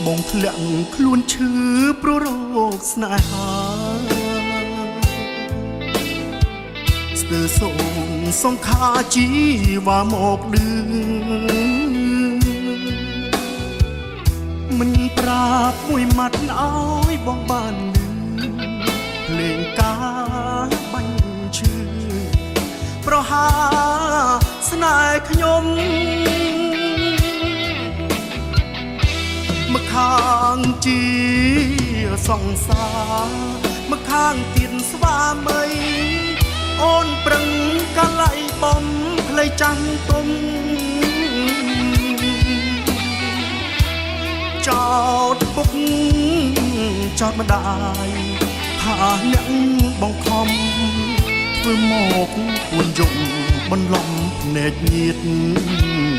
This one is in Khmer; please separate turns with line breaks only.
បងធ្លាក់ខ្លួនឈឺព្រោះរោគស្នេហាស្ទើរសូមសង្ខាជីវ៉ាមកឌឺមិនប្រាប់មួយម៉ាត់ឲ្យបងបានលឺភ្លេងការបាញ់ឈឺប្រហាស្នេហ៍ខ្ញុំ មកខាងជាសង្សារមកខាងទៀតស្វាមីអូនប្រឹងកលៃបំផ្លៃចាំងទុំចោតពុកចោតម្ដាយថាអ្នកបង្ខំធ្វើមកពួនយំបន្លំភ្នែកញៀត។